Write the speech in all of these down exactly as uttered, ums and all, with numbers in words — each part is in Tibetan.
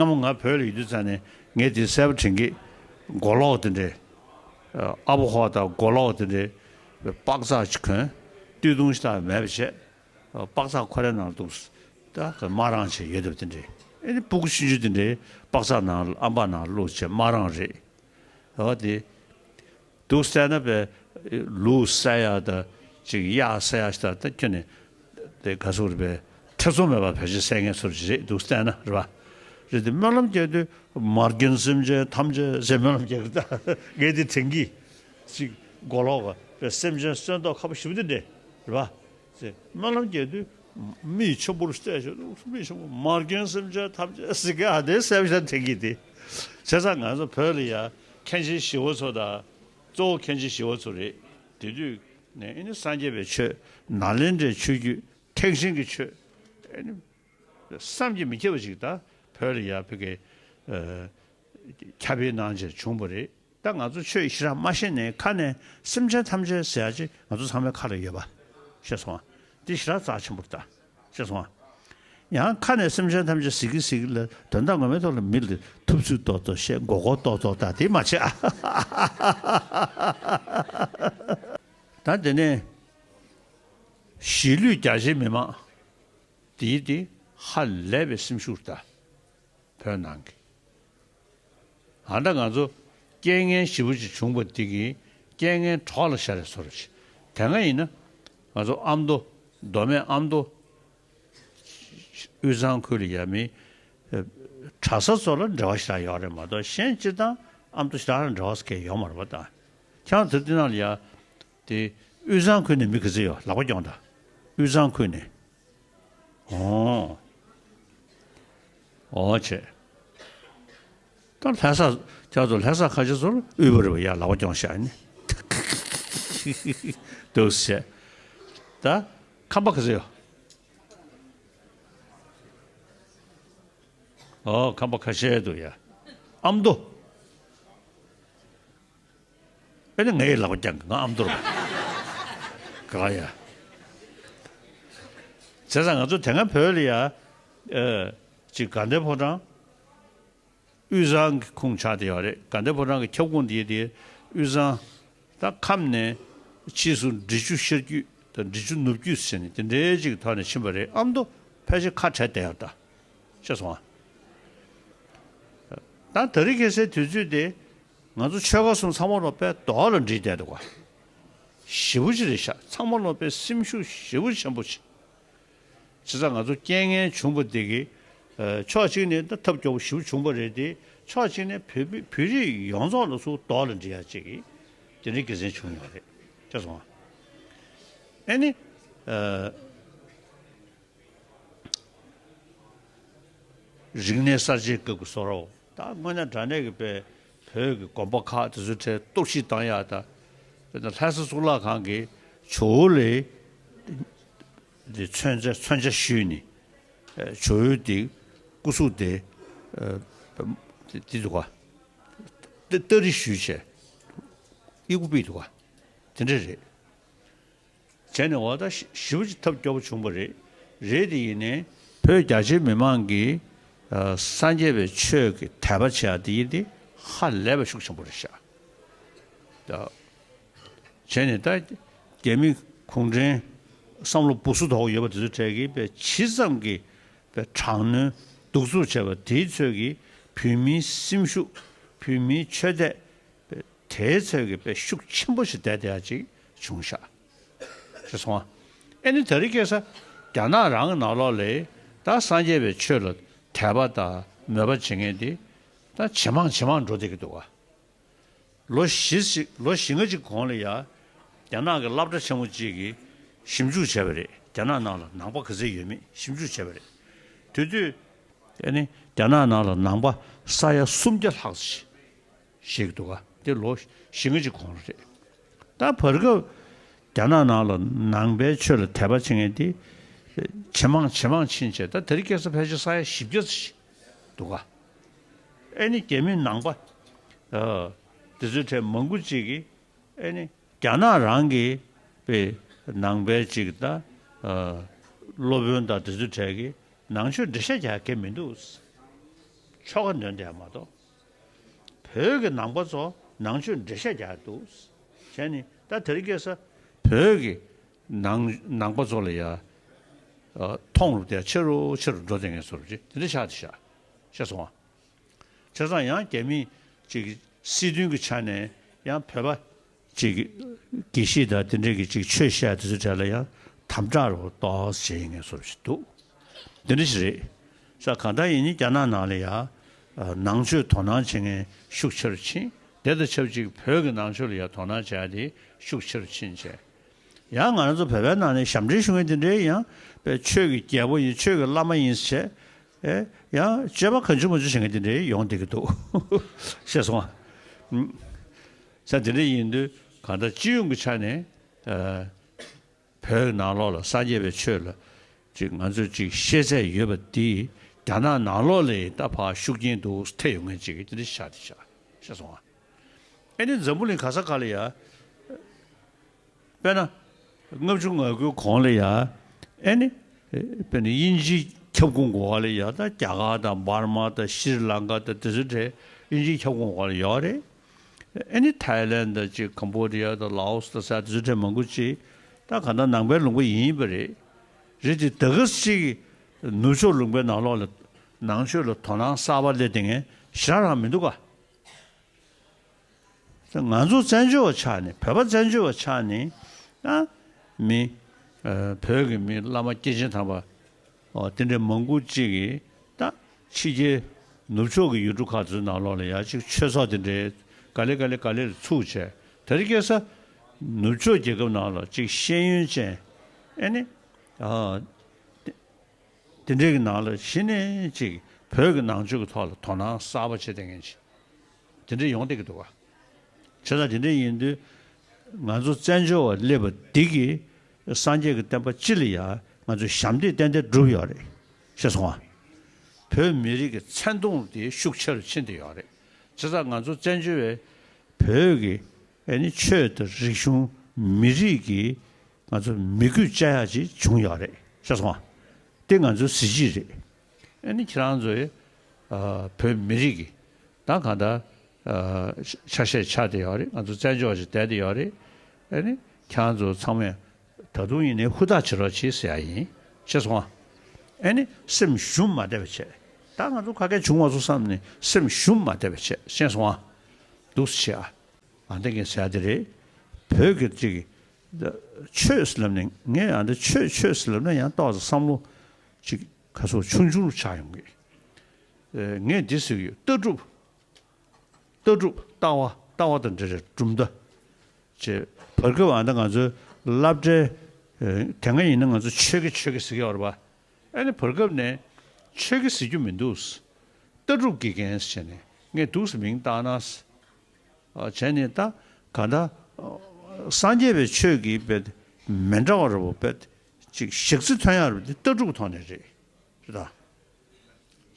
སྔ་མོ་ང་བོད་ལ་ཡོད་དུས་ཙང་ནས་ངས་དེ་གསལ་པོ་དྲན་གི། མགོ་ལོག་དེ་འདྲས། ཨ་ཕོ་ཧོ་དང་མགོ་ལོག་དེ་འདྲས་པགས་ཚག་ཅིག་གོན། སྟོད་ཐུང་ཞིག་དང་མེད་པ་བྱས། པགས་ཚག་ཁོ་རའི་ནང་འདུག། ད་དམར་རང་བྱས་ཡོད་དུས་དེ་འདྲས། ཨེ་ནི་སྤུ་གུ་ཆུང་ཆུང་དེ་འདྲས་པགས་ཚག་ནང་ཨམ་པ་ནང་བླུགས་བྱས་དམར་རང་རེད། འོ་དེ། འདུག་བལྟས་ན་པས་ལུག་བསད་ཡ་ད་ཅིག་གཡག་བསད་ཡ་ཞིག་ད་ད་ཁྱོད་ནི་དེ་ག་ཟེར་རེད་པས། ཐེ་ཚོམ་མེད་པར་བེད་སྤྱོད་བསད་མཁན་ཚོ་རེད་འདུག་བལྟས་ན་རེད་པ། རེད་དེ་སྨོན་ལམ་རྒྱག་དུས་མ་རྒན་སེམས་ཅན་ཐམས་ཅད་ཟེར་སྨོན་ལམ་རྒྱག་གི་ད་ངས་དེ་དྲན་གི། ཅིག་མགོ་ལོག་ག་རེད་སེམས་ཅན་གསོན་མདོག་ཁ་པོ་ཞེ་པོ་དེ་འདྲས་རེད་པ། ཟེར་སྨོན་ལམ་རྒྱག་དུས་མིག་ཆེན་པོ་རུ་བལྟས་ཤོག་མིག་ཆེན་པོ་མ་རྒན་སེམས་ཅན་ཐམས་ཅད་ཟེར་གི་ཨ་དེ་གསལ་པོ་ཞིག་དྲན་གི་དེ། བྱས་ཙང་ང་ཚོ་བོད་ལ་ཡ་མཁན་ཆེན་ཞི་བ་འཚོ་དང་། གཙོ་བོ་མཁན་ཆེན་ཞི་བ་འཚོ་རེད། དེ་དུས་ནས་ཨེ་ནི་སངས་རྒྱས་པའི་ཆོས་ནཱ་ལེནྡྲའི་ཆོས་བརྒྱུད་ཐེག་ཆེན་གྱི་ཆོས་ཨེ་ནི་བསམ་གྱིས་མི་ཁྱབ་པ་ཞིག་ད་བོད་ལ་ཡ་བོད་ཀྱི་ཨ་ཁྱབ་སྤེལ་གནང་བྱས་བྱུང་བ་རེད། ད་ང་ཚོ་ཆོས་ཞེ་དྲག་མ་ཤེས་ནས་ཁ་ནས་སེམས་ཅན་ཐམས་ཅད་ཟེར་ཡ་ཅིག་ང་ཚོ་ཚང་མའི་ཁ་ལ་ཡོད་པ། ཤེས་སོང་ཨ། འདི་ཞེ་དྲག་རྩ་ཆེན་པོ་རེད་ད། ཤེས་སོང་ཨ། ཡང་ཁ་ནས་སེམས་ཅན་ཐམས་ཅད་ཟེར་གི་ཟེར་གི་ལ་དོན་དག་ངོ་མའི་ཐོག་ལ་མི་ལ་ཐུབ་ཚོད་ཏོག་ཏོག་བཤད་མགོ་སྐོར་ཏོག་ཏོག་ད་དེ་མ་བྱེད་ཨ། ད་དེ་ནས་གཞིས་ལུས་རྒྱ་ཆེའི་མི་མང་དེའི་དེ་ཧ་ལས་པའི་སེམས་ཤུགས་ད། བོད་ནང་གི། ཨ་ད་ང་ཚོ་རྐྱེན་ངན་ཞེ་པོ་ཅིག་བྱུང་བ་འདི་གི་རྐྱེན་ངན་གྲོགས་ལ་ཤར་རེ་སོར་རེ་བྱེད། དེ་སྔ་ཡིན་ན་ང་ཚོ་ཨ་མདོ་མདོ་སྨད་ཨ་མདོ་དབུས་གཙང་ཁུལ་ལ་ཡ་མི་གྲྭ་ས་ཚོ་ལ་འབྲེལ་བ་ཞེ་དྲག་ཡོད་རེད་མ་གཏོགས་གཞན་སྤྱིར་བཏང་ཨ་མདོ་ཞེ་དྲག་ལ་འབྲེལ་བ་ཟེར་མཁན་ཡོད་མ་རེད་པ་ད། ཁྱེད་རང་ཚོ་འདི་ནང་ལ་ཡ་དེ་དབུས་གཙང་ཁུལ་ནས་མི་ག་ཚོད་ཡོད་ལག་པ་རྒྱོང་དང་། དབུས་གཙང་ཁུལ་ནས། ཨོ། ཨོ་བྱས། ད་ལྷ་ས་ཁྱེད་ཚོ་ལྷ་ས་ཁ་ཆེ་ཚོར་དབུས་པ་རེད་པ་ཡ་ལག་པ་རྒྱོང་ཤག་ནི། འདུག་བྱས། ད་ཁམས་པ་ག་ཚོད་ཡོད། ཨོ་ཁམས་པ་ཁ་ཤས་འདུག་ཡ། ཨ་མདོ། ཨེ་ནི་ངའི་ལག་པ་བརྐྱངས་ང་ཨ་མདོ་རུ། ག་ལ་ཡ། བྱས་ཙང་ང་ཚོ་དེ་སྔ་བོད་ལ་ཡ། ཨེ། ཅིག་དགའ་ལྡན་ཕོ་བྲང་། དབུས་གཙང་གི་ཁོངས་ཆགས་བསྡད་ཡོད་རེད། དགའ་ལྡན་ཕོ་བྲང་གི་ཁྱབ་ཁོངས་དེ་དེ་དབུས་གཙང་། ད་ཁམས་ནས་ཕྱིས་སུ་འབྲི་ཆུ་ཤར་རྒྱུད་དང་འབྲི་ཆུ་ནུབ་རྒྱུད་ཟེར་ནས་དེ་འདྲའི་ཅིག་ཐོག་ནས་ཕྱིན་པ་རེད། ཨ་མདོ་ཕལ་ཆེར་ཁ་བྲལ་བསྡད་ཡོད་ད། ཤེས་སོང་ཨ། ད་དེ་རིང་ཁ་སང་དུས་ཚོད་དེ། ང་ཚོ་ཆོལ་ཁ་གསུམ་ཚང་མ་ལོ་དཔེ་རྡོག་ལ་འགྲིལ་བསྡད་འདུག་ག་ཞེ་པོ་ཅིག་རེད་ཤག་ཚང་མ་ལོ་དཔེ་སེམས་ཤུགས་ཞེ་པོ་ཆེན་པོ་ཅིག་བྱས་ཙང་ང་ཚོ་རྐྱེན་ངན་བྱུང་བ་འདི་གི་ཕྱོགས་གཅིག་ནས་ད་ཐབས་སྐྱོ་པོ་ཞེ་པོ་བྱུང་བ་རེད་དེ། ཕྱོགས་གཅིག་ནས་བོད་མི་བོད་རིགས་ཡོངས་རྫོགས་ལ་ཚུར་རྡོག་ལ་འགྲིལ་ཡ་ཅིག་གི་དེ་འདྲའི་དགེ་མཚན་བྱུང་ཡོད་རེད། ཤེས་སོང་ཨ། ཨེ་ནི། རིག་གནས་གསར་བརྗེའི་སྐབས་ཀྱི་བཟོ་འདྲ། ད་དངོས་གནས་དྲང་གནས་ཀྱི་དཔེ་བོད་ཀྱི་དགོན་པ་ཁག་དེ་ཚོའི་གྲས་གཏོར་བཤིག་བཏང་ཡག་ད། དཔེར་ན་ལྷ་ས་གཙུག་ལག་ཁང་གི་ཇོ་བོ་ལ་དེ་མཚོན་ཆ་མཚོན་ཆ་གཞུས་ནས་ཇོ་བོའི་དེ་སྐུ་གཟུགས་དེ་དེ་འདུག་ག་སྟ་རི་གཞུས་བྱས་ཡི་གུ་ཕུད་འདུག་ག་དེ་འདྲ་རེད། བྱས་ནས་འོ་ད་ཞི་ཞི་བ་ཅིག་ཐབས་སྐྱོ་པོ་བྱུང་བ་རེད། རེད་དེ་ཡིན་ནའི་བོད་རྒྱ་ཆེའི་མི་མང་གིས་ཨ་སངས་རྒྱས་པའི་ཆོས་ཀྱི་དད་པ་བྱེད་ཡ་དེ་ཡིན་ཏེ་ཧ་ལས་པ་ཤུགས་ཆེན་པོ་རེད་ཤག་ད་བྱས་ནས་ད་རྒྱ་མི་གུང་ཁྲན་བསམ་བློ་སྦུ་སུ་དོག་ཡོད་པ་དེ་ཚོའི་གྲས་ཀྱིས་དཔེ་ཇི་ཙམ་གྱིས་དཔེ་དྲག་གནོན་གདུག་རྩུབ་བྱས་པ་དེའི་ཚོད་ཀྱིས་བོད་མིའི་སེམས་ཤུགས་བོད་མིའི་ཆོས་དད་དཔེ་དེའི་ཚོད་ཀྱིས་དཔེ་ཤུགས་ཆེན་པོ་ཞིག་བསྡད་བསྡད་ཡ་ཅིག་བྱུང་ཤག་ཅེས་གསུངས་པ། ཨེ་ནི་དེ་རིང་ཁ་སང་རྒྱ་ནག་རང་གི་ནང་ལོགས་ལ་ད་སངས་རྒྱས་པའི་ཆོས་ལ་དད་པ་དང་མོས་པ་བྱེད་མཁན་དེ་ད་ཇེ་མང་ཇེ་མང་འགྲོ་བསྡད་ཀྱི་འདུག་ག་ལོ་བཞི་ཞིག་ལོ་བཞི་ལྔ་ཅིག་གོང་ལ་ཡ་རྒྱ་ནག་གི་སློབ་གྲྭ་ཆེན་མོ་ཅིག་གིས་ཞིབ་འཇུག་བྱས་པ་རེད། རྒྱ་ནག་ནང་ལ་ནང་པ་ག་ཚོད་ཡོད་མེད་ཞིབ་འཇུག་བྱས་པ་རེད། དེ་དུས་ཨེ་ནི་རྒྱ་ནག་ནང་ལ་ནང་པ་ས་ཡ་སུམ་བརྒྱ་ལྷག་ཅིག་ཞིག་འདུག་ག་དེ་ལོ་བཞི་ལྔ་ཅིག་གོང་རེད། ད་བར་སྐབས་རྒྱ་ནག་ནང་ལ་ནང་པའི་ཆོས་ལ་དད་པ་བྱེད་མཁན་དེ་ཇེ་མང་ཇེ་མང་ཕྱིན་བྱས་ད་དེ་རིང་ཁ་སང་ཕལ་ཆེར་ས་ཡ་བཞི་བརྒྱ་ཙམ་ཞིག་འདུག་ག་ཨེ་ནི་རྒྱ་མི་ནང་པ་ཨ་དེ་ཚོའི་གྲས་མང་པོ་ཅིག་གིས་ཨེ་ནི་རྒྱ་ནག་རང་གི་དཔེ་ནང་པའི་ཅིག་ད་ཨ་སློབ་དཔོན་དང་དེ་ཚོའི་གྲས་ཀྱིས་ནང་ཆོས་འགྲེལ་བཤད་རྒྱག་གི་མི་འདུག་ཆོལ་ཁ་འདོན་བསྡད་མ་གཏོགས། བོད་ཀྱི་ནང་པ་ཚོ་ནང་ཆོས་འགྲེལ་བཤད་རྒྱག་འདུག་བྱས་ནས་ད་དེ་རིང་ཁ་སང་བོད་ཀྱི་ནང་ནང་པ་ཚོ་ལ་ཡ་མཐོང་རུ་དེ་ཆེ་རུ་ཆེ་རུ་འགྲོ་བསྡད་མཁན་བཟོ་འདྲ་ཅིག་དེ་འདྲ་ཆགས་བསྡད་ཤག་ཤེས་སོང་ང་། བྱས་ཙང་ཡང་རྒྱ་མི་ཅིག་སྲིད་དོན་གྱི་ཆ་ནས་ཡང་བོད་པ་ཅིག་དགེ་བཤེས་དང་དེ་འདྲས་ཀྱི་ཅིག་ཆོས་བཤད་དེ་ཚོའི་གྲས་ལ་ཡང་དམ་དྲག་རུ་ཏོག་ཙམ་བྱེད་ཡིན་ངེས་བཟོ་ཞིག་འདུག་དེ་འདྲ་ཞིག་རེད། ས་གང་ལྟར་ཡིན་ནི་རྒྱ་ནག་ནང་ལ་ཡང་ནང་ཆོས་དོ་སྣང་བྱེད་མཁན་ཤུགས་ཆེ་རུ་ཕྱིན། དེ་དང་ཆབས་ཅིག་བོད་ཀྱི་ནང་ཆོས་ལ་ཡང་དོ་སྣང་བྱས་ཏེ་ཤུགས་ཆེ་རུ་ཕྱིན་བྱས། ཡང་ང་རང་ཚོ་བོད་པའི་ནང་ནས་ཞབས་འདྲེན་ཞུ་མཁན་དེ་འདྲའི་ཡང་པའི་ཆོས་ཀྱི་རྒྱལ་པོ་ཡིན། ཆོས་ཀྱི་བླ་མ་ཡིན་ཟེར་བྱས། ཨེ། ཡང་སྤྱོད་པ་གང་བྱུང་མང་བྱུང་བྱེད་མཁན་དེ་འདྲའི་ཡོང་བསྡད་ཀྱི་འདུག་ཤེས་སོང་ང་། ས་དེ་འདྲ་ཡིན་དུས་གང་ལྟར་སྤྱི་ཡོངས་ཀྱི་ཆ་ནས་ཨ། བོད་ནང་ལོགས་ལ་སངས་རྒྱས་པའི་ཆོས་ལ་ཅིག་ང་ཚོས་ཅིག་ཤེས་ཚད་ཡོད་པ་འདི་རྒྱ་ནག་ནང་ལོགས་ལ་ད་ཕར་ཤུགས་རྐྱེན་འདུག་ཐེབས་ཡོང་མཁན་ཅིག་དེ་འདྲ་ཤ་དེ་ཤ་ཤེས་སོང་ང་། ཨེ་ནི་འཛམ་བུ་གླིང་ག་ས་ག་ལ་ཡ། དཔེར་ན། ལྔ་བཅུ་ང་དགུའི་གོང་ལ་ཡ། ཨེ་ནི། དཔེར་ན་དབྱིན་ཇིའི་ཁྱབ་ཁོངས་འོག་ལ་ཡ་ད་རྒྱ་གར་དང་འབར་མ་དང་ཤྲི་ལང་ཀ་དང་དེ་ཚོའི་གྲས་དབྱིན་ཇིའི་ཁྱབ་ཁོངས་འོག་ལ་ཡོད་རེད། ཨེ་ནི་ཐའི་ལན་དང་ཅིག་ཀམ་བོ་ཌི་ཡ་དང་ལའོ་སི་དང་ས་དེ་ཚོའི་གྲས་མང་པོ་ཅིག་ད་ག་ད་ནང་པའི་ལུང་པ་ཡིན་པ་རེད། རེད་དེ་ད་ག་ཅིག་ནུབ་ཕྱོགས་ལུང་པའི་ནང་ལོགས་ལ་ནང་ཆོས་ལ་དོ་སྣང་གསར་པ་སླེབས་བསྡད་མཁན་ཞེ་དྲག་རང་མི་འདུག་ག་ང་ཚོ་བཙན་བྱོལ་བ་ཆགས་ནས་བོད་པ་བཙན་བྱོལ་བ་ཆགས་ནས་ཨ་མི་ཨ་བོད་ཀྱི་མི་བླ་མ་སྐྱེས་ཆེན་དམ་པ་ཨོ་དེ་འདྲའི་མང་པོ་ཅིག་གིས་ད་ཕྱི་རྒྱལ་ནུབ་ཕྱོགས་ཀྱི་ཡུལ་གྲུ་ཁག་ཚོའི་ནང་ལོགས་ལ་ཡ་ཅིག་ཆོས་ཚོགས་དེ་འདྲའི་ག་ལེ་ག་ལེ་ག་ལེ་ལ་ཚུགས་བྱས། དེ་རིང་ཁ་སང་ནུབ་ཕྱོགས་རྒྱལ་ཁབ་ནང་ལ་ཅིག་ཤེས་ཡོན་ཅན་ཨེ་ནི་ཨ། དེ་འདྲའི་གི་ནང་ལ་གཞི་ནས་ཅིག་བོད་ཀྱི་ནང་ཆོས་ཀྱི་ཐོག་ལ་དོ་སྣང་གསར་པ་བྱེད་བསྡད་མཁན་ཅིག་དེ་འདྲ་ཡོང་བསྡད་ཀྱི་འདུག་ག་བྱས་ཙང་དེ་འདྲ་ཡིན་དུས་ང་ཚོ་བཙན་བྱོལ་བ་སླེབས་པ་འདི་གིས་སངས་རྒྱས་ཀྱི་བསྟན་པ་སྤྱི་ལ་ཡ་ང་ཚོས་ཞབས་འདེགས་ཏན་ཏན་བསྒྲུབས་ཡོད་རེད། ཤེས་སོང་ང་། བོད་མི་རིགས་ཀྱི་མཚན་མཐོང་དེ་ཤུགས་ཆེ་རུ་ཕྱིན་བསྡད་ཡོད་རེད། བྱས་ཙང་ང་ཚོ་བཙན་བྱོལ་བའི་བོད་ཀྱི་ཨེ་ནི་ཆོས་དང་རིག་གཞུང་མི་རིགས་ཀྱི་ང་ཚོ་མི་རྒྱུད་བཅའ་ཡག་ཅིག་བྱུང་ཡོད་རེད། ཤེས་སོང་ང་། དེ་ང་ཚོའི་གཟི་བརྗིད་རེད། ཨེ་ནི་ཁྱེད་རང་ཚོའི་ཨ་བོད་མི་རིགས་ཀྱི་ད་གང་ལྟར་ཨ་ཆ་ཤས་ཆགས་བསྡད་ཡོད་རེད། ང་ཚོ་བཙན་བྱོལ་བ་ཞིག་བསྡད་བསྡད་ཡོད་རེད། ཨེ་ནི་ཁྱེད་རང་ཚོ་ཚང་མས་ད་དུང་ཡིན་ནའི་ཧུར་ཐག་བྱེད་རོགས་བྱེད་ཟེར་ཡ་ཡིན། ཤེས་སོང་ང་། ཨེ་ནི་སེམས་ཞུམ་མ་བསྡད་པ་བྱས། ད་ང་ཚོ་ག་གེ་བྱུང་བ་ཚོ་བསམ་ནས་སེམས་ཞུམ་མ་བསྡད་པ་བྱས། ཤེས་སོང་ང་། འདུག་སེ་བྱས་ཨ། ཨ་འདི་ངས་ཟེར་ཡ་དེ་རེད། བོད་ཀྱི་ཅིག་ཆོས་ཟེར་ལབ་ནས་ངས་ཨ་འདི་ཆོས་ཆོས་ཟེར་ལབ་ན་ཡང་ཏོག་ཙམ་བསམ་བློ་ཅིག་ཁ་སོ་ཆུང་ཆུང་རུ་ཆགས་ཡོང་གི། ཨེ་ངས་འདི་ཟེར་གྱི་ཡོད། ལྟ་གྲུབ། ལྟ་གྲུབ་ལྟ་བ་ལྟ་བ་དང་འབྲེལ་བའི་གྲུབ་མཐའ། ཅེས་བར་སྐབས་ཨ་ད་ང་ཚོའི་སློབ་གྲྭའི་ཨེ་དེ་སྔ་ཡིན་ན་ང་ཚོ་ཆོས་དགེ་ཆོས་དགེ་ཟེར་གྱི་ཡོད་རེད་པ། ཨ་ནི་བར་སྐབས་ནས་ཆོས་དགེ་ཟེར་རྒྱུ་མི་འདུག་ལྟ་གྲུབ་དགེ་རྒན་ཟེར་ནས་ངས་འདུག་སེ་མིང་བཏགས་ན། ཨ་བྱས་ནས་ད་ག་ད་ཨ་སངས་རྒྱས་པའི་ཆོས་ཀྱི་དཔེ་མི་འདྲ་བ་རེད་པ། དཔེ་ཅིག་ཞག་རྩི་ཐོན་ཡག་རེད་པ། འདི་ལྟ་གྲུབ་ཀྱི་ཐོག་ནས་རེད། རེད་ད།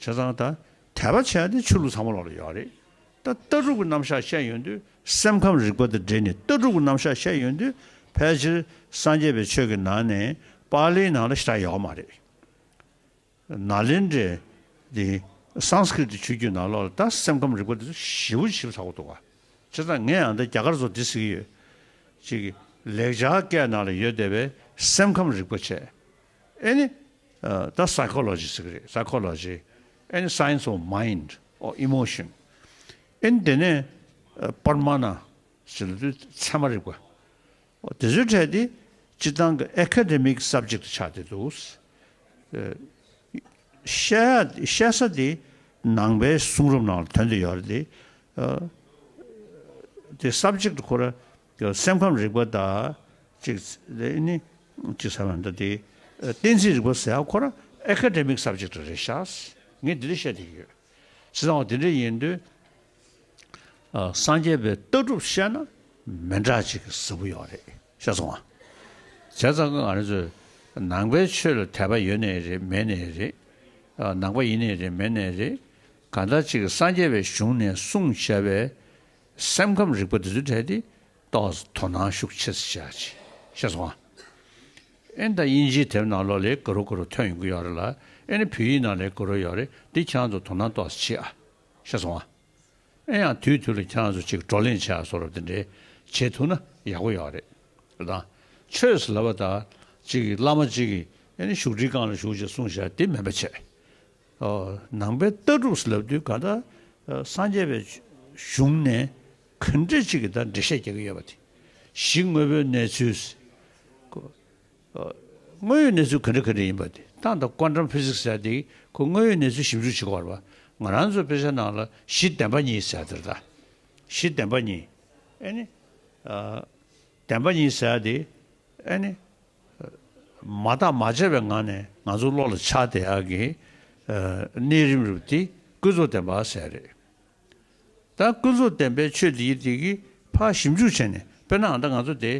བྱས་ཙང་ད་དད་པ་བྱས་ཏེ་ཆོས་ལུགས་ཚང་མ་ལོག་ལ་ཡོད་རེད། ད་ལྟ་གྲུབ་ཀྱི་རྣམ་གཞག་བཤད་ཡོང་དུས་སེམས་ཁམས་རིག་པ་དང་འབྲེལ་ནས་ལྟ་གྲུབ་ཀྱི་རྣམ་གཞག་བཤད་ཡོང་དུས་ཕལ་ཆེར་སངས་རྒྱས་པའི་ཆོས་ཀྱི་ནང་ནས་པཱ་ལིའི་ནང་ལ་ཞེ་དྲག་ཡོད་མ་རེད། ནཱ་ལེནྡྲའི་འདི་སཾ་སྐྲྀ་ཏ་ཆོས་བརྒྱུད་ནང་ལོགས་ལ་ད་སེམས་ཁམས་རིག་པ་འདི་ཚོ་ཞེ་པོ་ཞིབ་ཚགས་པོ་འདུག་ག་བྱས་ཙང་ངས་ཡང་ད་རྒྱ་གར་ཚོ་འདི་ཟེར་གྱི་ཡོད། ཅིག་ལེགས་སྦྱར་སྐད་ནང་ལ་ཡོད་བསྡད་པའི་སེམས་ཁམས་རིག་པ་བྱས། ཨེ་ནི། ཨ་ད་སའི་ཁོ་ལོ་ཇི་ཟེར་གི་རེད། སའི་ཁོ་ལོ་ཇི། ཨེ་ནི་science of mind or emotion། ཨེ་ནི་དེ་ནས་ཨ་པར་མ་ན་ཟེར་དུས་ཚད་མ་རིག་པ། ཨོ་དེ་ཚོའི་གྲས་དེ་སྤྱིར་བཏང་གི་ཨེ་ཀ་ཌེ་མིག་སབ་ཇེག་ཆགས་བསྡད་འདུག་ཨ་བཤད་ཡ་བཤད་ས་དེ་ནང་པའི་གསུང་རབ་ནང་ལ་ཐོན་བསྡད་ཡོད་རེད་དེ། ཨ་དེ་སབ་ཇེག་ཁོ་ར་སེམས་ཁམས་རིག་པ་དང་ཅིག་ཨེ་ནི་ཅིག་ཟེར་བ་འདྲ་དེ་ཨ་གཏན་ཚིགས་རིག་པ་ཟེར་ཡ་ཁོ་ར་ཨེ་ཀ་ཌེ་མིག་སབ་ཇེག་རེད་ཤག་ངས་འདི་འདྲ་བཤད་བསྡད་ཀྱི་ཡོད། བྱས་ཙང་དེ་འདྲ་ཡིན་དུས། ཨ་སངས་རྒྱས་པའི་ལྟ་གྲུབ་བཤད་ན་མི་འདྲ་ཅིག་གི་ཟབ་པོ་ཡོད་རེད། ཤེས་སོང་ང་། བྱས་ཙང་ང་རང་ཚོས་ནང་པའི་ཆོས་ལ་དད་པ་ཡོད་ནའི་རེད་མེད་ནའི་རེད། ཨ་ནང་པ་ཡིན་ནའི་རེད་མེད་ནའི་རེད། གང་ལྟར་ཅིག་སངས་རྒྱས་པའི་གཞུང་ནས་གསུངས་བཞག་པའི་སེམས་ཁམས་རིག་པ་འདི་ཚོའི་གྲས་དེ་ཏོག་ཙམ་དོ་སྣང་ཤུགས་ཆེ་ཙམ་བྱེད་ཡག་ཅིག་ཤེས་སོང་ང་། ཨེ་ནི་ད་དབྱིན་ཇིའི་དེབ་ནང་ལོགས་ལ་ག་རུ་ག་རུ་ཐོན་ཡོང་གི་ཡོད་རེད་ལ། ཨེ་ནི་བོད་ཡིག་ནང་ལ་ག་རུ་ཡོད་རེད། འདི་ཁྱེད་རང་ཚོ་དོ་སྣང་ཏོག་ཙམ་བྱེད་ཨ། ཤེས་སོང་ཨ། ཨེ་ཡང་དུས་དུས་ལ་ཁྱེད་རང་ཚོ་ཅིག་བགྲོ་གླེང་བྱ་བཟོ་འདྲ་དེ་འདྲའི་བྱེད་ཐུབ་ན་ཡག་པོ་ཡོད་རེད། དང་། ཆོས་ཟེར་ལབ་པ་དང་ཅིག་བླ་མ་ཅིག་གིས་ཨེ་ནི་བཞུགས་ཁྲིའི་སྒང་ལ་བཞུགས་ཅེས་གསུངས་བཞག་དེ་མིན་པ་བྱས། ཨོ། ནང་པའི་ལྟ་གྲུབ་ཟེར་ལབ་དུས་ག་ད་སངས་རྒྱས་པའི་གཞུང་ནས་ག་འདྲ་ཅིག་གི་ད་འགྲེལ་བཤད་རྒྱག་གི་ཡོད་པ་དེ། གཞི་དངོས་པོའི་གནས་ཚུལ། དངོས་ཡོད་གནས་ཚུལ་ག་འདྲ་ག་འདྲ་ཡིན་པ་དེ་ད་ལྟ་ཀོན་ཊམ་ཕི་ཟིག་སི་ཟེར་དེ་ཁོ་དངོས་ཡོད་གནས་ཚུལ་ཞིབ་འཇུག་བྱེད་དགོས་རེད་པ། ང་རང་ཚོ་དཔེ་ཆ་ནང་ལ་གཞི་བདེན་པ་གཉིས་ཟེར་དེ་རེད་ད། གཞི་བདེན་པ་གཉིས། ཨེ་ནི། ཨ། བདེན་པ་གཉིས་ཟེར་དེ། ཨེ་ནི། མ་བརྟགས་མ་དཔྱད་པའི་ངང་ནས་ང་ཚོ་བློ་ལ་འཆར་བསྡད་ཡག་གི་ཨ། གནས་རིམ་རུ་དེ་ཀུན་རྫོབ་བདེན་པ་ཟེར་རེད། ད་ཀུན་རྫོབ་བདེན་པའི་ཆོས་འདི་ཡི་དེ་གི་ཕར་ཞིབ་འཇུག་བྱས་ནས་དཔེར་ན་ད་ང་ཚོ་དེ་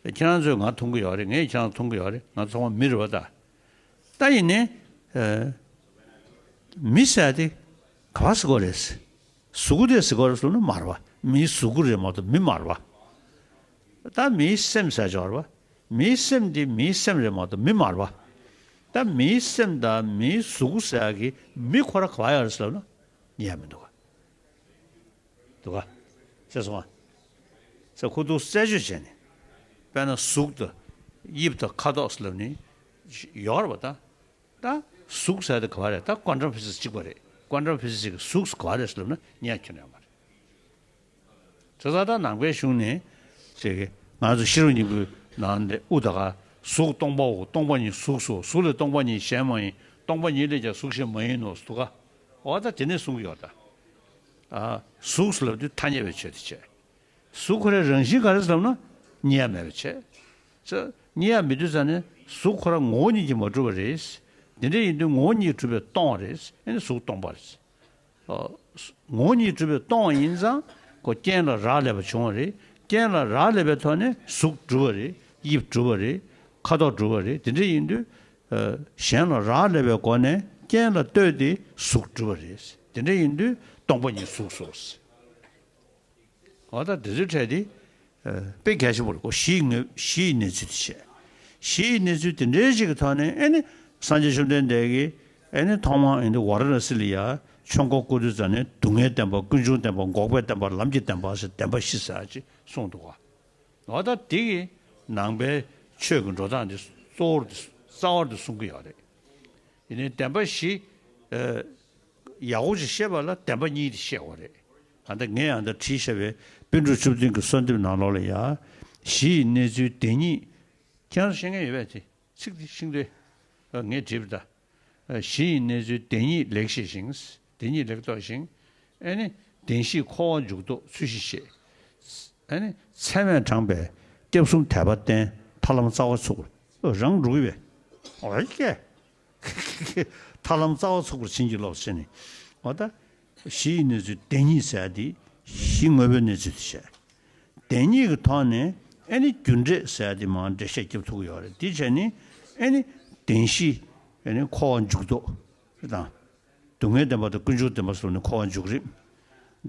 ཁྱེད་རང་ཚོས་ང་མཐོང་གི་ཡོད་རེད། ངས་ཁྱེད་རང་མཐོང་གི་ཡོད་རེད། ང་ཚོ་ཚང་མ་མི་རེད་པ་ད། ད་ཡིན་ནའི་ཨ། མི་ཟེར་དེ་ག་པར་ཟེར་དགོས་རེད། གཟུགས་པོ་དེ་ཟེར་དགོས་རེད་ཟེར་ན་མ་རེད་པ། མིའི་གཟུགས་པོ་རེད་མ་གཏོགས་མི་མ་རེད་པ། ད་མིའི་སེམས་ཟེར་ཆོག་རེད་པ། མིའི་སེམས་དེ་མིའི་སེམས་རེད་མ་གཏོགས་མི་མ་རེད་པ། ད་མིའི་སེམས་དང་མིའི་གཟུགས་པོ་ཟེར་ཡག་གི་མི་ཁོ་རང་ག་པར་ཡོད་རེད་ཟེར་ལབ་ན་རྙེད་ཡག་མི་འདུག་ག་འདུག་ག་ཤེས་སོང་ཨ། ས་ཁུ་ཐུག་རྩད་གཅོད་བྱས་ནས། དཔེར་ན་གཟུགས་དང་། དབྱིབས་དང་། ཁ་དོག་ཟེར་ལབ་ནི་ཡོད་རེད་པ་ད། ད་གཟུགས་ཟེར་དེ་ག་པར་རེད། ད་ཀོན་ཊམ་ཕི་ཟིག་སི་གཅིག་པ་རེད། ཀོན་ཊམ་ཕི་ཟིག་སི་གི་གཟུགས་ག་པར་རེད་ཟེར་ལབ་ན་རྙེད་ཁྱོན་ནས་ཡོད་མ་རེད། དེ་ཚོ་ད་ནང་པའི་གཞུང་ནས་ཅིག་ང་ཚོ་ཤེས་རབ་སྙིང་པོའི་ནང་ནས་དབུ་ད་ག་གཟུགས་སྟོང་པའོ། སྟོང་པ་ཉིད་གཟུགས་སོ། གཟུགས་ལས་སྟོང་པ་ཉིད་གཞན་མ་ཡིན། སྟོང་པ་ཉིད་ལས་ཀྱང་གཟུགས་གཞན་མ་ཡིན་ནོ་ཟེར་འདུག་ག་འོ་ད་དེ་ནས་གསུང་གི་ཡོད་ད། ཨ། གཟུགས་ཟེར་ལབ་དུས་ཐ་སྙད་པའི་ཆོས་དེ་བྱས། གཟུགས་ཁོ་རའི་རང་བཞིན་ག་རེ་ཟེར་ལབ་ན་རྙེད་ཡག་མེད་པ་བྱས། ཙང་རྙེད་ཡག་མེད་དུས་ཙང་ནས་གཟུགས་ཁོ་རང་ངོ་བོ་ཉིད་ཀྱིས་མ་གྲུབ་པ་རེད། དེ་འདྲ་ཡིན་དུས་ངོ་བོ་ཉིད་ཀྱིས་གྲུབ་པའི་སྟོང་པ་རེད། ཨེ་ནི་གཟུགས་སྟོང་པ་རེད། ཨ། ངོ་བོ་ཉིད་གྲུབ་པའི་སྟོང་ཡིན་ཙང་ཁོ་རྐྱེན་ལ་རག་ལས་པ་བྱུང་བ་རེད། རྐྱེན་ལ་རག་ལས་པའི་ཐོག་ནས་གཟུགས་གྲུབ་པ་རེད། དབྱིབས་གྲུབ་པ་རེད། ཁ་དོག་གྲུབ་པ་རེད། དེ་འདྲ་ཡིན་དུས་ཨ། གཞན་ལ་རག་ལས་པའི་སྒོ་ནས་རྐྱེན་ལ་ལྟོས་ཏེ་གཟུགས་གྲུབ་པ་རེད། དེ་འདྲ་ཡིན་དུས་སྟོང་པ་ཉིད་གཟུགས་སོ། འོ་ད་དེ་ཚོའི་གྲས་དེ་ཨ། དཔེ་གལ་ཆེན་པོ་རེད་ཁོ། གཞི་ཡི་ངོ་། གཞི་ཡི་གནས་ཚུལ་དེ་བཤད། གཞི་ཡི་གནས་ཚུལ་དེ་འདྲའི་ཞིག་གི་ཐོག་ནས་ཨེ་ནི་སངས་རྒྱས་བཅོམ་ལྡན་འདས་ཀྱིས་ཨེ་ནི་ཐོག་མར་ཨེ་ནི་ཝཱ་ར་ཎ་སི་ལ་ཡ་ཆོས་འཁོར་བསྐོར་དུས་ཙམ་ནས་སྡུག་བསྔལ་བདེན་པ། ཀུན་འབྱུང་བདེན་པ། འགོག་པའི་བདེན་པ། ལམ་གྱི་བདེན་པ་ཟེར་བདེན་པ་བཞི་ཟེར་ཅིག་གསུངས་འདུག་ག་འོ་ད་དེ་གི་ནང་པའི་ཆོས་ཀྱི་འགྲོ་སྟངས་དེ་གཙོ་བོར་དེ་རྩ་བར་དུ་གསུང་གི་ཡོད་རེད། ཡིན་ནའི་བདེན་པ་བཞི། ཨ། ཡག་པོ་ཞིག་བཤད་པ་ལ་བདེན་པ་གཉིས་དེ་བཤད་དགོས་རེད། ད་ལྟ་ངས་ཡང་ད་བྲིས་བཞག་པའི་པཎ་གྲུབ་བཅུ་བདུན་གྱི་གསོལ་འདེབས་ནང་ལོགས་ལ་ཡ། གཞི་ཡི་གནས་ཚུལ་བདེན་གཉིས། ཁྱེད་རང་ཤེས་མཁན་ཡོད་པས་དེ། ཚིག་དེ་ཤིང་རྟའི། ཨ། ངས་བྲིས་པ་ད། ཨ། གཞི་ཡི་གནས་ཚུལ་བདེན་གཉིས་ལེགས་ཤེས་ཤིང་། བདེན་གཉིས་ལེགས་རྟོགས་ཤིང་། ཨེ་ནི་བདེན་བཞིས་འཁོར་བ་འཇུག་ལྡོག་ཚུལ་བཞིན་ཤེས། ཨེ་ནི་ཚད་མས་དྲངས་པའི་སྐྱབས་གསུམ་དད་པ་བརྟན། ཐར་ལམ་རྩ་བ་ཚུགས་པར། རང་འགྲོ་གི་བས། འོ་ཀྱེ། ཐར་ལམ་རྩ་བ་ཚུགས་པར་བྱིན་གྱིས་རློབས་ཟེར་ནས། འོ་ད། གཞི་ཡི་གནས་ཚུལ་བདེན་གཉིས་ཟེར་ཡ་དེ་གཞི་དངོས་པོའི་གནས་ཚུལ་དེ་བཤད། བདེན་གཉིས་ཀྱི་ཐོག་ནས་ཨེ་ནི་རྒྱུ་འབྲས་ཟེར་ཡ་དེ་མར་འགྲེལ་བཤད་རྒྱབ་ཐུབ་ཀྱི་ཡོད་རེད། དེ་བྱས་ནས་ཨེ་ནི་བདེན་བཞི། ཨེ་ནི་འཁོར་བ་འཇུག་ལྡོག་དང་། སྡུག་བསྔལ་བདེན་པ་དང་ཀུན་འབྱུང་བདེན་པ་ཟེར་ནས་འཁོར་བ་འཇུག་རིམ།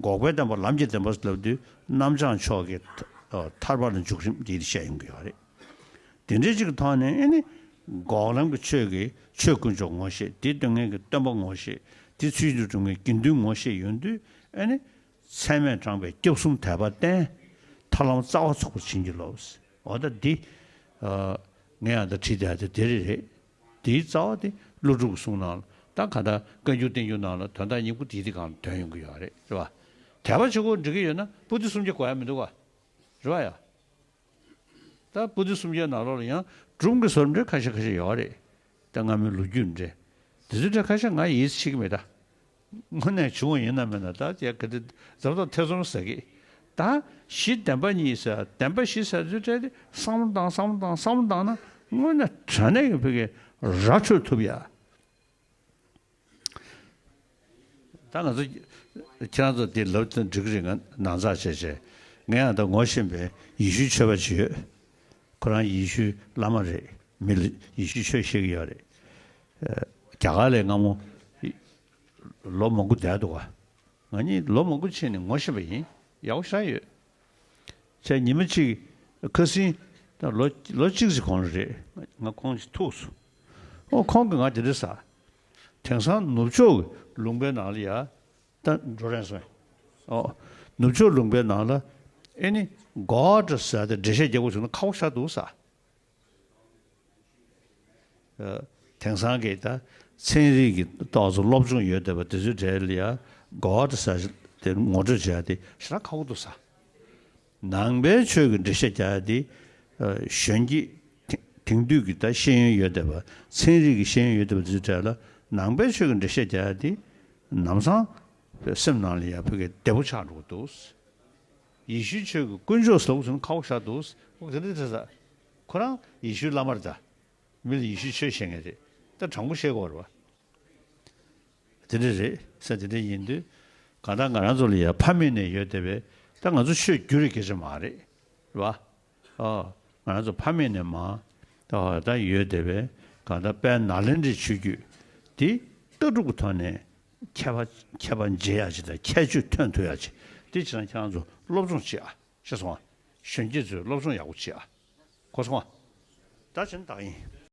འགོག་པའི་བདེན་པ་ལམ་གྱི་བདེན་པ་ཟེར་ལབ་དུས་རྣམ་བྱང་ཕྱོགས་ཀྱི་ཐ་ཐར་པ་ལ་འཇུག་རིམ་འདི་བཤད་ཡོང་གི་ཡོད་རེད། དེ་འདྲའི་ཅིག་གི་ཐོག་ནས་ཨེ་ནི་འགོག་ལམ་གྱི་ཆོས་ཀྱི་ཆོས་དཀོན་མཆོག་ངོ་ཤེས། དེ་སྟོན་མཁན་གྱི་སྟོན་པ་ངོ་ཤེས། དེ་ཚུལ་དུ་གྲུབ་མཁན་དགེ་འདུན་ངོ་ཤེས་ཡོང་དུས་ཨེ་ནི་ཚད་མས་དྲངས་པའི་སྐྱབས་གསུམ་དད་པ་བརྟན། ཐར་ལམ་རྩ་བ་ཚུགས་པར་བྱིན་གྱིས་རློབས། འོ་ད་འདི་ཨ་ངས་ཡང་ད་བྲིས་བསྡད་དེ་དེ་རེད་རེད། དེའི་རྩ་བ་དེ་ཀླུ་སྒྲུབ་ཀྱི་གསུང་ནང་ལ། ད་ག་ད་བཀའ་འགྱུར་བསྟན་འགྱུར་ནང་ལ་དོན་དག་སྙིང་པོ་དེའི་དེ་སྒང་ལ་དོན་ཡོང་གི་ཡོད་རེད། རེད་པ། དད་པ་བྱེད་དགོས་འགྲིག་གི་ཡོད་ན་པོ་ཏི་སུམ་བརྒྱ་དགོས་ཡ་མི་འདུག་ག་རེད་པ་ཡ། ད་པོ་ཏི་སུམ་བརྒྱའི་ནང་ལོགས་ལ་ཡང་སྒྲུང་གི་ཟུར་འདྲ་ཁ་ཤས་ཁ་ཤས་ཡོད་རེད། ད་སྔ་མོའི་ལོ་རྒྱུས་འདྲ། དེ་ཚོ་འདྲ་ཁ་ཤས་ང་ཡིད་ཆེས་ཀྱི་མེད་ད། དངོས་གནས་བྱུང་བ་ཡིན་ན་མིན་ན་ད་ཡ་ག་དེ་འཛམ་ཐང་ཐེ་ཚོམ་ཟ་གི། ད་གཞི་བདེན་པ་གཉིས་ཟེར། བདེན་པ་བཞི་ཟེར་ཚུལ་འདྲ་དེ་བསམ་བློ་བཏང་བསམ་བློ་བཏང་བསམ་བློ་བཏང་ན་དངོས་གནས་དྲང་གནས་ཀྱི་བོད་ཀྱི་ར་འཕྲོད་ཐུབ་ཡ། ད་ང་ཚོ་ཁྱེད་རང་ཚོ་འདི་ལབ་ན་འགྲིག་གི་རེད། ང་ནང་ཚགས་བྱས་བྱས། ངས་ཡང་ད་ངོ་ཤེས་པའི་ཡེ་ཤུའི་ཆོས་པ་ཅིག་ཡོད། ཁོ་རང་ཡེ་ཤུའི་བླ་མ་རེད། མི་ལ་ཡེ་ཤུའི་ཆོས་བཤད་ཀྱི་ཡོད་རེད། ཨ། རྒྱ་གར་ལ་སྔ་མོ་ལོ་མང་པོ་བསྡད་འདུག་ག་ང་གཉིས་ལོ་མང་པོ་ཕྱིན་ནས་ངོ་ཤེས་པ་ཡིན། ཡག་པོ་ཞེ་དྲག་ཡོད། བྱས་ཉི་མ་གཅིག་ཁ་སང་ད་ལོ་ལོ་གཅིག་ཙམ་གོང་ལ་རེད། ང་ཁོང་ཅིག་ཐུག་སོང་། ཨོ་ཁོང་གིས་ང་དེ་འདྲ་ཟེར། དེང་སང་ནུབ་ཕྱོགས་ཀྱི་ལུང་པའི་ནང་ལ་ཡ། ད་འགྲོ་རན་སོང་། ཨོ། ནུབ་ཕྱོགས་ལུང་པའི་ནང་ལ་ཨེ་ནི་God་ཟེར་ཏེ་འགྲེལ་བཤད་རྒྱག་དགོས་བྱུང་ན་ཁག་པོ་ཆགས་འདུག་ས། ཨ། དེང་སང་གི་ད་ཚན་རིག་གི་ཏོག་ཙམ་སློབ་སྦྱོང་ཡོད་བསྡད་པ་དེ་ཚོའི་གྲས་ལ་ཡ་God་ཟེར་དེ་ངོ་སྤྲོད་བྱེད་ཡ་དེ་ཞེ་དྲག་ཁག་པོ་འདུག་ས། ནང་པའི་ཆོས་ཀྱི་འགྲེལ་བཤད་རྒྱག་ཡ་དེ། ཨ། གཞོན་སྐྱེས་དེང་དེང་དུས་ཀྱི་ད་ཤེས་ཡོན་ཡོད་བསྡད་པ། ཚན་རིག་གི་ཤེས་ཡོན་ཡོད་བསྡད་པ་དེ་ཚོའི་གྲས་ལ་ནང་པའི་ཆོས་ཀྱི་འགྲེལ་བཤད་རྒྱག་ཡ་དེ་ལམ་སང་སེམས་ནང་ལ་ཡ་ཕ་གི་བདེ་པོ་ཆགས་འགྲོ་གི་འདུག། ཡེ་ཤུའི་ཆོས་ཀྱི་དཀོན་མཆོག་ཟེར་བ་ཚོ་ནི་ཁག་པོ་ཆགས་འདུག། འོ་དེ་འདྲ་དེ་ས། ཁོ་རང་ཡེ་ཤུའི་བླ་མ་རེད་ད། མི་ལ་ཡེ་ཤུའི་ཆོས་བཤད་མཁན་རེད། ད་དྲང་པོ་བཤད་དགོས་རེད་བ། དེ་འདྲ་རེད་ས། དེ་འདྲ་ཡིན་དུས་གང་ལྟར་ང་རང་ཚོ་ལ་ཡ་ཕ་མེས་ནས་ཡོད་བསྡད་པའི་ད་ང་ཚོ་ཆོས་བསྒྱུར་རེ་སྐད་ཆ་མ་རེད། རེད་བ། ཨོ། ང་རང་ཚོ་ཕ་མེས་ནས་མ། ཨོ། ད་ཡོད་བསྡད་པའི་གང་ལྟར་དཔལ་ནཱ་ལེནྡྲའི་ཆོས་བརྒྱུད་དེ་ལྟ་གྲུབ་ཀྱི་ཐོག་ནས་ཁྱད་པར་ཁྱད་པར་འབྱེད་ཡ་ཅིག་དང་ཁྱད་ཆོས་ཐོན་ཐུབ་ཡ་ཅིག་དེ་བྱས་ན་ཁྱེད་རང་ཚོ་སློབ་སྦྱོང་བྱེད་ཨ། ཤེས་སོང་ཨ། གཞོན་སྐྱེས་ཚོས་སློབ་སྦྱོང་ཡག་པོ་བྱེད་ཨ། གོ་སོང་ཨ། ད་བྱས་ན་ད་ཡིན།